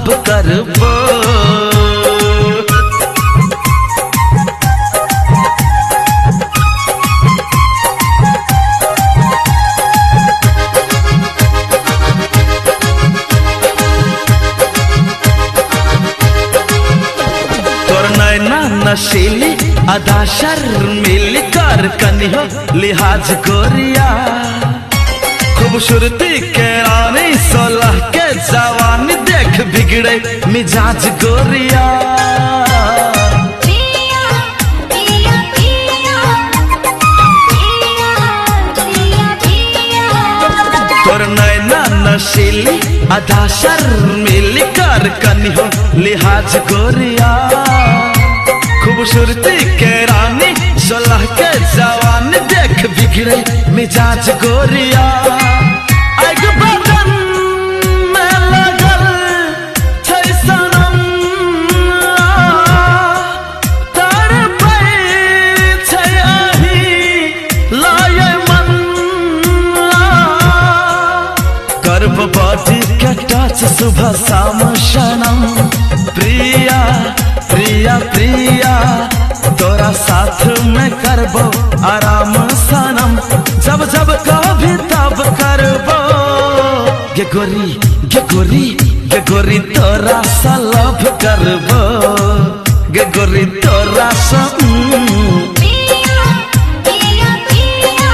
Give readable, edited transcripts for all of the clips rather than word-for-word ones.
Love करबो। तोर नैना नशीली अदा शर्मिली कर कनिहो लिहाज गोरिया, खूबसूरती के रानी 16 के जवानी देख बिगड़े मिजाज गोरिया। पिया पिया पिया पिया पिया पिया। तोर नैना नशीली अदा शर्मिली कर कनिहो लिहाज गोरिया, खूबसूरती के रानी 16 के जवानी देख बिगड़े मिजाज गोरिया। आग बदन में लगल छै सनम, तड़पै छै अही लाय मन, करब बॉडी के टच सुबह शाम सनम। प्रिया प्रिया प्रिया तोरा साथ में करबो आराम सनम, जब जब कभी तब करबो। गे गोरी गे गोरी गे गोरी तोरा सा लव करबो, गे गोरी तोरा सा। पिया पिया पिया।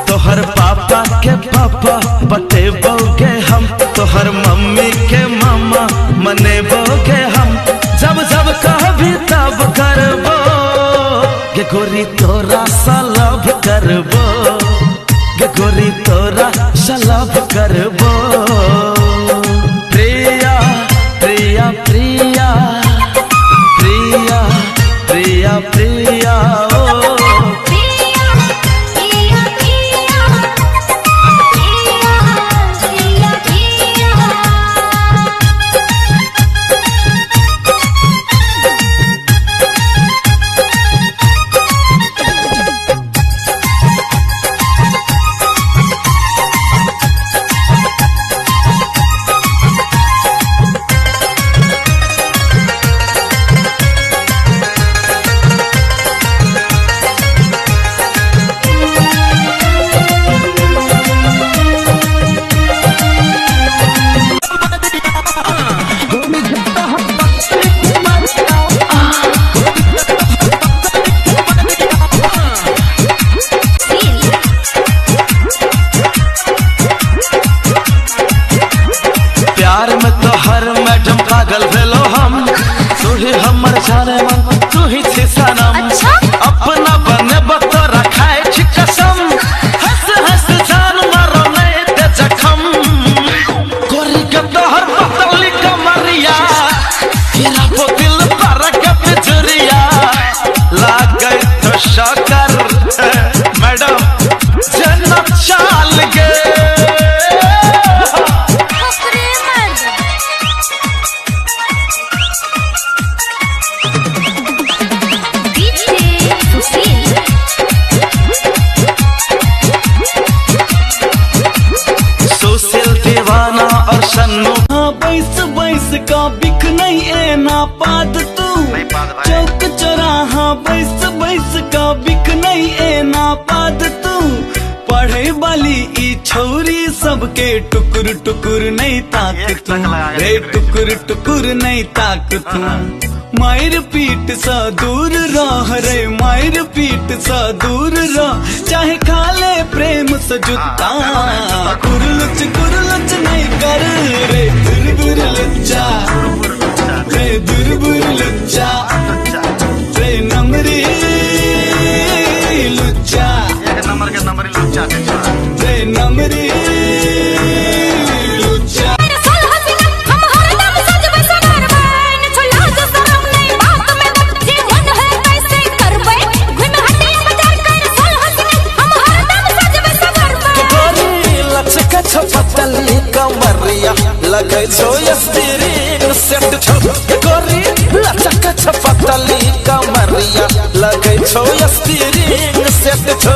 तोहर पापा के पापा बतेबोगे हम, तोहर मम्मी के मामा मनेबोगे हम, जब जब कभी तब करबो। गे गोरी तोरा सा लव करबो, गे गोरी तोरा सा लव करबो। प्रिया प्रिया प्रिया प्रिया प्रिया प्रिया ओ। पिया पिया पिया पिया पिया पिया। प्यार में तो हर मैडम पागल भेलो हम, तू ही हमर जाने मन तू ही छी सनम। अच्छा? अपना बने तोरा खाए छी कसम, हंस हंस जान मारो नहीं ते जखम। गोरी के तोहर पतली कमरिया, गिराबो दिल पर के बिजुरिया, लागे तो शकर मैडम जना चाल गे। हाँ बैस बैस का बिक नहीं एना पाद तू, चौक चौराहा बैस बैस का बिक नहीं एना पाद तू। पढ़े वाली ई छौरी सबके टुकुर टुकुर नहीं ताक तू, रे टुकुर टुकुर नहीं ताक तू। मार पीट सा दूर रह रे, मार पीट सा दूर रह, चाहे खा ले प्रेम से जुत्ता। कुरलुच कुरलुच नहीं कर रे दुर्बुर लुच्चा, रे दुर्बुर लुच्चा, रे नमरी लुच्चा, रे नमरी लुच्चा। पतली कमरिया लगे छो स्त्रीन सेट छो, गोरी लचक छो पतली कमरिया लगे छो स्त्रीन सेट छो।